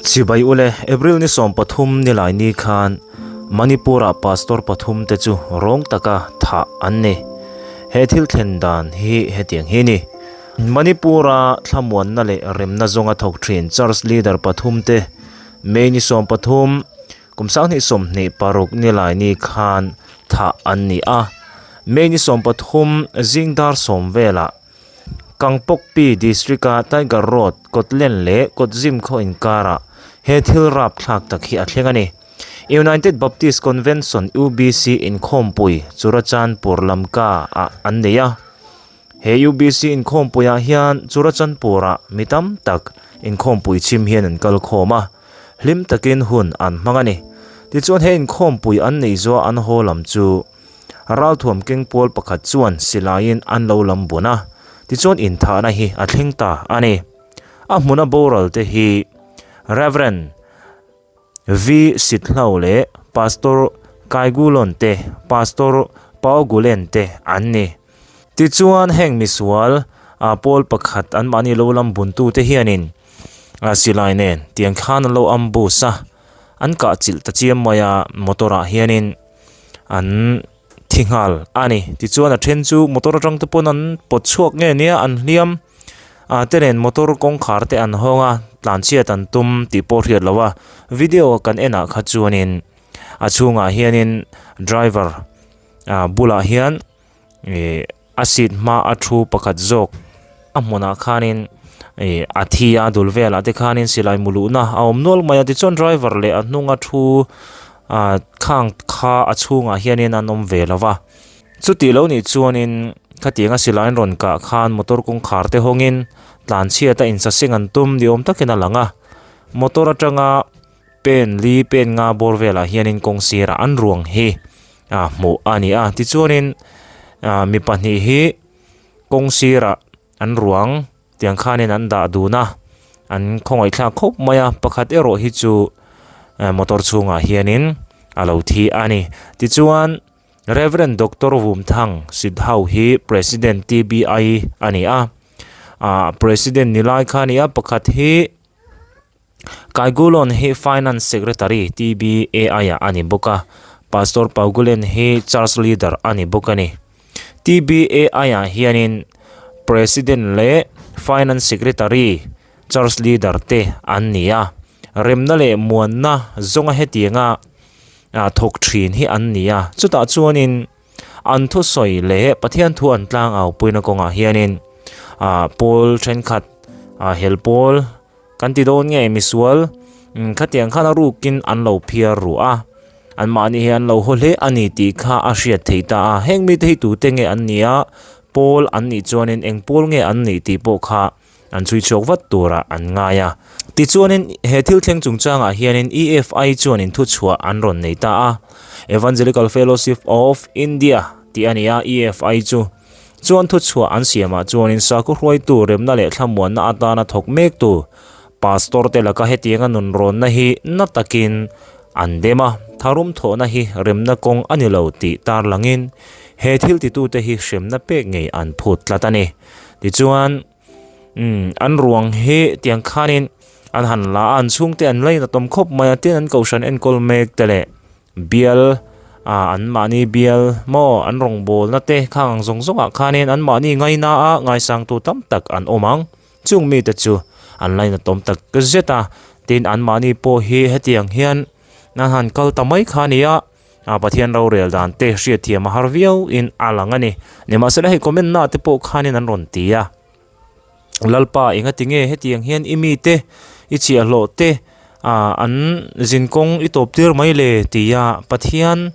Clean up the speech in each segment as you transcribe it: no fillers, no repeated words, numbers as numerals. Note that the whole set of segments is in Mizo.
Chibai ule, April ni 13 nilai ni khan Manipur-ah pastor pathum te chu rawng taka thah an ni. He thil thlen dan hi hetiang hi ni. Manipur-a thlamuanna leh remna zawnga thawk thin church leader pathum te May ni 13, kum 2026 nilai ni khan thah an ni a. May ni 13 zing dar sawm velah Kangpokpi District-a Tiger Road, Kotlen leh Kotzim khaw inkarah he thil rapthlak tak hi a thleng a ni. United Baptist Convention, UBC, inkhawmpui Churachandpur Lamka-ah an nei a. He UBC inkhawmpuiah hian Churachandpur-ah mi tam tak inkhawmpui chhim hian an kal khawm a, hlim takin hun an hmang a ni. Tichuan he inkhawmpui an neih zuah an haw lam chu Ralthuam keng pawl pakhat chuan silaiin an lo lam bun a, tichuan inthahna hi a thleng ta a ni. A hmuna boral te hi Rev. V. Sithlau leh Pastor Kaigulon te, Pastor Paugulen te an ni. Tichuan heng misual pawl pakhat anmahni lo lam buntu te hianin silai nen tiang khan an lo ambush a, an kah chilh ta chiam mai a motor ah hianin an thi nghal a ni. Tichuan a then chu motor atang te pawn an pawt chhuak nge nia an hliam ah te nen motor kawngkhar te an hawng a tlanchhiat an tum tih pawh hriat loh a video kan en ah kha chuanin a chhungah hianin driver ah bulah hian ih a seat hma a thu pakhat zawk a hmunah khanin ih a thi a dul velah te khanin silai mu luhna a awm nual mai a tichuan driver leh a hnunga thu ah khang kha a chhungah hianin an awm ve lo va chuti lo nih chuanin khatianga silai an rawn kah khan motor kawngkhar te hawngin tlanchhiat a insaseng an tum ni awm takin a lang a motor atanga pen li pen nga bawr velah hianin kawng sirah an ruang hi ah hmuh a ni a tichuanin ah mi pahnih hi kawng sirah an ruang tiang khanin an dah dun a an khawngaih thlak khawp mai a pakhat erawh hi chu eh motor chhungah hianin a lo thi a ni tichuan Reverend Doctor Vumthang Sidhau hi President T_B_I a ni a ah President ni lai kha a ni a pakhat hi. Kaigulon hi Finance Secretary TBAI ah a ni bawk a, Pastor Paugulen hi Church Leader a ni bawk a ni. TBAI ah hianin President leh Finance Secretary, Church Leader te an ni a, remna leh muanna zawnga hetianga thawk thin hi an ni a, chutah chuanin an thusawi leh Pathian thu an tlangau puina kawngah hianin pawl thenkhat hel pawl Kan ti dawn nge misual khatiang khan a rukin an lo phiar ruh a, anmahni hi an lo haw hle a ni tih kha a hriat theih ta a, heng mite hi tute nge an nih a, pawl an nih chuanin eng pawl nge an nih tih pawh kha an chhui chhuak vat turah an ngai a. Tichuanin he thil thleng chungchangah hianin EFI chuanin thuchhuah an rawn nei ta a, Evangelical Fellowship of India tih a ni a, EFI chu. Chuan thuchhuah an siamah chuanin sakhaw hruaitu remna leh thlamuanna atana thawk mektu Pastor te laka hetianga nunrawnna hi na takin an dem a, tharum thawhna hi remna kawng a ni lo tih tarlangin he thil titute hi hremna pek ngei an phut tlat a ni. Tichuan, umm an ruang hi tiang khanin an han la a, an chhungte an lainat awm khawp mai a, tin an kohhran enkawl mek te leh Bial ah an mahni bial maw an rawngbawlna te khang ang zawng zawngah khanin an mahni ngaina a ngaisangtu tam tak an awm ang. Chung mite chu an lainatawm tak zet a, tin an mahni pawh hi hetiang hian an han kal ta mai kha a ni a, ah Pathian rorel dan te hriatthiam a har viau in a lang a ni. Nimahsela hei comment na te pawh khanin an rawn ti a. Lalpa engati nge hetiang hian i mite i chhiahhlawh te ah an zinkawng i tawp tir mai le tia Pathian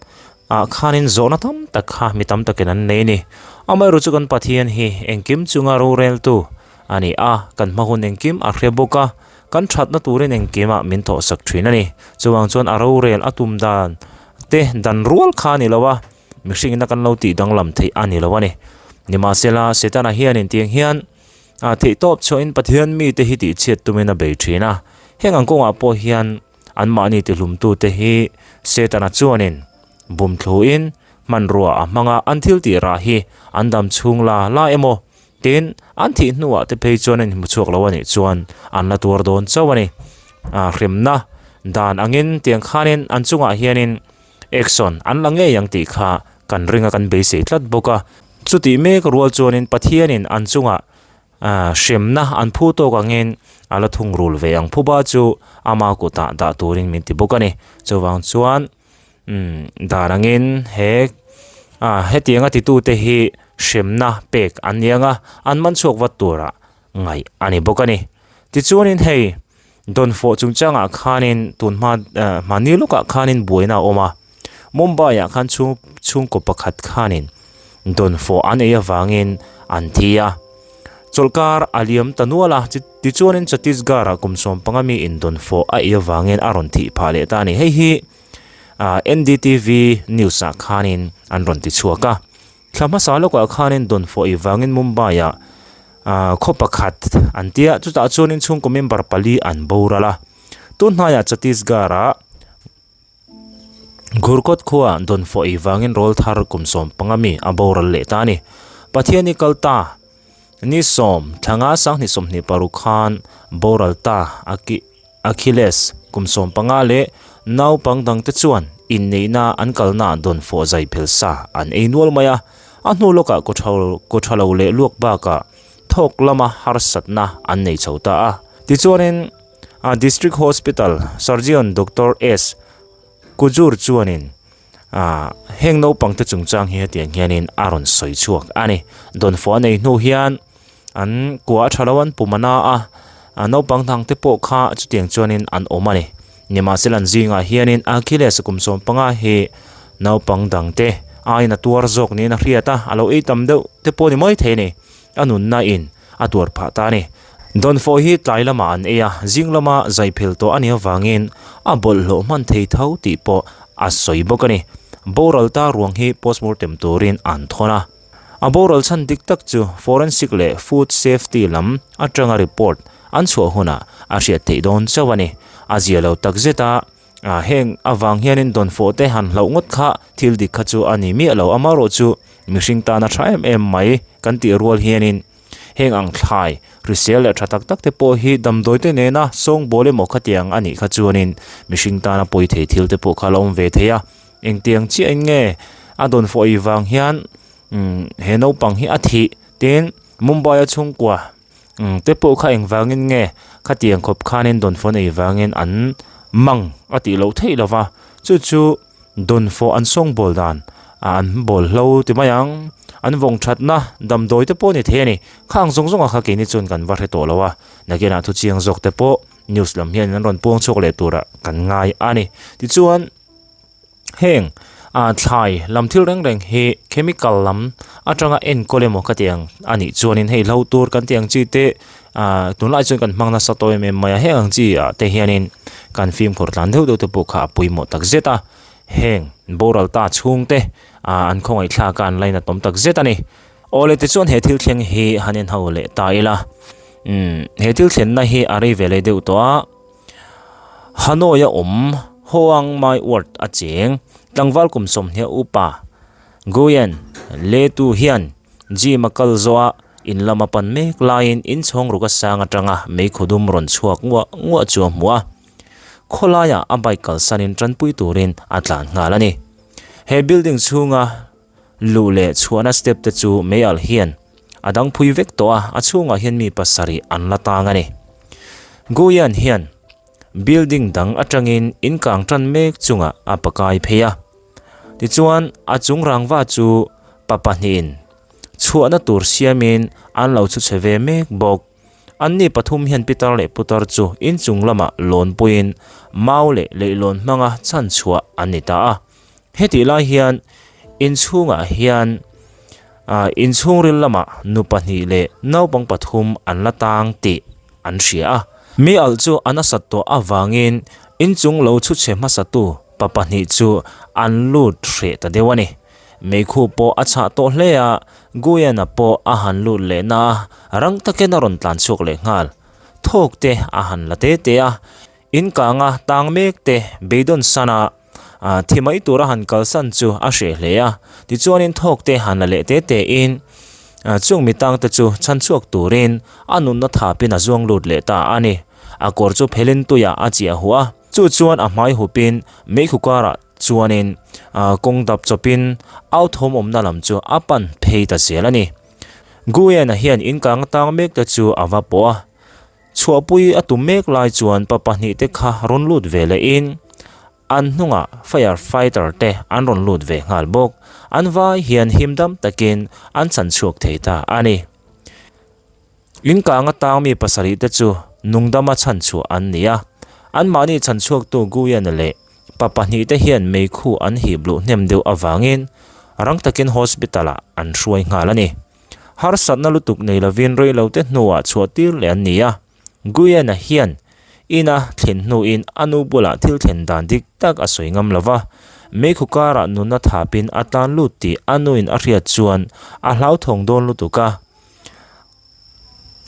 ah khanin zawhna tam tak kha mi tam takin an nei a ni. Amaherawhchu chu kan Pathian hi engkim chunga roreltu a ni a, kan hma hun engkim a hre bawk a, kan thatna turin engkimah min thawhsak thin a ni. Chuvang chuan a rorel a tum dan te dan rual kha a ni lo a. Mihringina kan lo tih danglam theih a ni lo a ni. Nimahsela, Setana hianin tiang hian a theihtawp chhuahin Pathian mite hi tihchhiat tumin a bei thin a. Heng ang kawngah pawh hian anmahni tihlumtute hi Setana chuanin bumthluin hmanrua a hmang a, an thil tih rah hi an dam chhung la la emaw tin an thih hnuah te phei chuan an inhmu chhuak lo a nih chuan an la tuar dawn chauh a ni. hremna dan angin tiang khanin an chungah hianin action an la ngei ang tih kha kan ring a kan beisei tlat bawk a. Chutih mek rual chuanin Pathianin an chungah hremna an phu tawk angin a la thungrul ve ang phuba chu ama kutah dah turin min ti bawk a ni. Chuvang chuan umm dan angin he ah hetianga titute hi hremna pek an ni ang a, an man chhuak vat turah ngaih a ni bawk a ni. Tichuanin hei Dawnfawh chungchangah khanin tun hma eh hmani lawkah khanin buaina a awm a, Mumbai ah khan chhung chhungkaw pakhat khanin dawnfawh an ei avangin an thi a. Chawlhkar a liam ta nual a, tichuanin Chhattisgarh ah kum 15 mi in dawnfawh a ei avangin a rawn thih phah leh ta a ni. Hei hi ah NDTV news ah khanin an rawn ti chhuak a. Thla hmasa lawkah khanin dawnfawh ei vangin Mumbai ah ah khaw pakhat an tia, chutah chuanin chhungkaw member pali an boral a. Tun hnaiah Chhattisgarh ah Ghurkot khua dawnfawh ei vangin rawl thar kum 15 mi a boral leh ta a ni. Pathian i kal ta ni sawm thlanga sanghnih 26 khan boral ta Achilles kum 15 leh naupang dangte chuan inneihna an kalnaah dawnfawh zai phel sa an ei nual mai a, a hnu lawkah kawtha lo leh luak bakah thawk lama harsatna an nei chho ta a. Tichuanin District Hospital Surgeon Doctor S. Kujur chuanin heng naupangte chungchang hi hetiang hianin a rawn sawi chhuak a ni. Dawnfawh a nei hnu hian an kua a tha lo an pum a na a, naupang dangte pawh kha chutiang chuanin an awm a ni. Nimahsela an zingah hianin Achilles kum 15 hi naupang dangte aiin a tuar zawk niin a hriat a, a lo ei tam deuh te pawh ni mai thei a ni. A nunna in a tuar phah ta a ni. Dawnfawh hi tlai lamah an ei a, zing lama zai phel tawh a nih avangin a bawlhhlawh hman thei tho tih pawh a sawi bawk a ni. Boral ta ruang hi postmortem turin an thawn a. A boral chhan dik tak chu forensic leh food safety lam atanga report an chhuah hunah a hriat theih dawn chauh a ni. A zia lo takzet a, heng avang hianin dawnfawh te han hlauh ngawt kha thil dik kha chu a ni miah lo. Amaherawhchu mihring tana tha em em mai kan tih rual hianin Heng ang thlai, hrisel leh tha tak tak te pawh hi damdawi te nena sawngbawl emaw khatiang a nih kha chuanin mihring tana pawi thei thil te pawh kha la awm ve thei a. Engtiang chiahin nge a dawnfawh ei vang hian he naupang hi a thih tin Mumbai a chhungkua te pawh kha engvangin nge khatiang khawp khanin dawnfawh ei vangin an mang a tih loh theih lova chu chu Dawnfawh an sawngbawl dan an bawl hlo ti mai ang, an vawng thatna damdawi te pawh a ni thei a ni. Khang zawng zawngah kha keini chuan kan va hre tawh lo a, nakinah thu chiang zawk te pawh news lam hian an rawn puang chhuak leh turah kan ngai a ni. Tichuan heng thlai lam thil reng reng hi chemical lam atanga enkawl emaw ka ti ang a nih chuanin hei hlo tur kan tih ang chi te tunlai chuan kan hmang nasa tawh em em mai a, heng ang chi ah te hianin kan fimkhur tlan deuh deuh te pawh kha a pawimawh tak zet a, heng boral ta chhung te an khawngaih thlak a an lainat awm tak zet a ni. Awle tichuan he thil thleng hi han en ho leh ta ila, umm he thil thlenna hi a rei ve leh deuh tawh a, Hanoi a awm Hoang Mai Ward a cheng tlangval kum 20 upa Nguyen Le Tu hian Gym a kal zawh a, in lam a pan mek laiin inchhawng ruk a sang atanga meikhu dum rawn chhuak nguah nguah chu a hmu a. Khawlaiah a bike kalsanin tanpui turin a tlan nghal a ni. He building chhunga luh leh chhuahna step te chu mei alh hian a dang phui vek tawh a, a chhungah hian mi pasarih an la tang a ni. Guyan hian building dang atangin in kang tan mek chungah a pakai phei a. Tichuan, a chung rangva chu pa pahnihin chhuahna tur siamin an lo chhu chhe ve mek bawk. Anni pathum hian pitar leh putar chu inchung lamah lawn puiin mau leh leihlawn hmanga chhan chhuah an ni ta a. Hetih lai hian inchhungah hian inchhungril lamah nu pahnih leh naupang pathum an la tang tih an hria a. Mi alh chu a nasat tawh avangin inchung lo chhu chhe hmasatu pa pahnih chu an lut hreh ta deuh a ni. Meikhu pawh a chhah tawh hle a, Guyana pawh a han lut leh na a, rang takin a rawn tlan chhuak leh nghal. Thawk te a han la te te a, in kanga tang mek te beidawn sana thi mai tura han kalsan chu a hreh hle a. Tichuanin thawk te han la leh te te in, chung mi tang te chu chhan chhuak turin a nunna thapin a zuang lut leh ta a ni. A kawr chu phelin tuiah a chiah huh a, chu chuan a hmai hupin meikhu karah chuanin kawng dap chawpin au thawm awmna lam chu a pan phei ta zel a ni. Guyana hian in kang tang mek te chu a va pawh a, chhuahpui a tum mek lai chuan pa pahnihte kha rawn lut ve lehin an hnungah fire fighter te an rawn lut ve nghal bawk. An vai hian himdam takin an chan chhuak thei ta a ni. In kang atang mi pasarih te chu nungdama chhanchhuah an ni a, anmahni chhanchhuaktu Guyana leh pa pahnihte hian meikhu an hip luh hnem deuh avangin rang takin hospital ah an hruai nghal a ni. Harsatna lutuk nei lovin reilote hnuah chhuah tir leh an ni a, Guyana hian ina thlen hnuin a nu bulah thil thlen dan dik tak a sawi ngam lova, meikhu karah nunna thapin a tlan lut tih a nuin a hriat chuan a hlauthawng dawn lutuk a.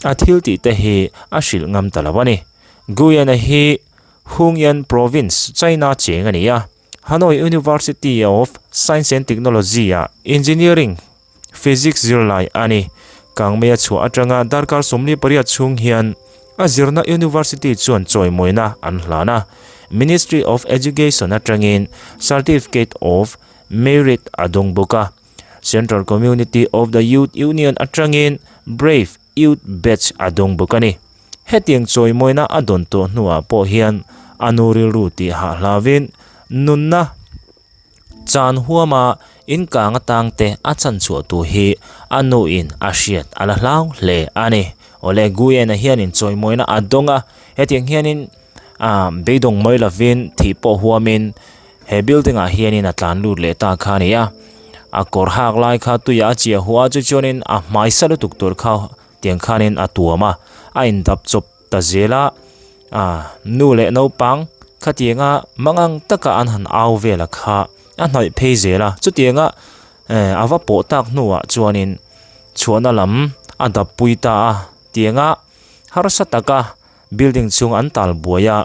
A thil tih te hi a hrilh ngam ta lo a ni. Guyana hi Hungyan Province, China cheng a ni a. Hanoi University of Science and Technology ah Engineering Physics zirlai a ni. Kangmei a chhuah atanga darkar 48 chhung hian a zirna university chuan chawimawina an hlan a. Ministry of Education atangin Certificate of Merit a dawng bawk a. Central Community of the Youth Union atangin Brave Youth Badge a dawng bawk a ni. Hetiang chawimawina a dawn tawh hnuah pawh hian a nu rilru tih hah hlavin nunna chan huama inkang atangte a chanchhuah tur hi a nuin a hriat a la hlau hle a ni. Awle Guyana hianin chawimawina a dawng a, hetiang hianin ah beidawng mai lovin thih pawh huamin he building ah hianin a tlan lut leh ta kha a ni a a kawr hak lai kha tuiah a chiah huah a chu chuanin a hmai sa lutuk tur kha tiang khanin a tuam a a indap chawp ta zel a ah nu leh naupang khatianga mangang taka an han au vel a kha a hnawih phei zel a chutianga eh a va pawh tak hnuah chuanin chhuahna lam a dap pui ta a tianga harsa taka. Building chhung an tal buai a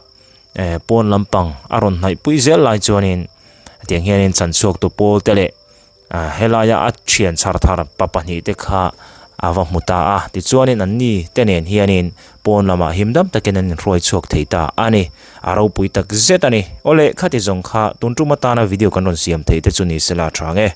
eh pawn lampang a rawn hnaih pui zel lai chuanin tiang hianin chanchhuak tu pawl te leh ah helaia a thian chhar thar pa pahnih te kha a va hmu ta a tichuanin an ni te nen hianin pawn lamah him dam takin an inhruai chhuak thei ta a ni a ropui tak zet a ni awle khati zawng kha tun tum atana video kan rawn siam theih te chu ni sela a tha ang e.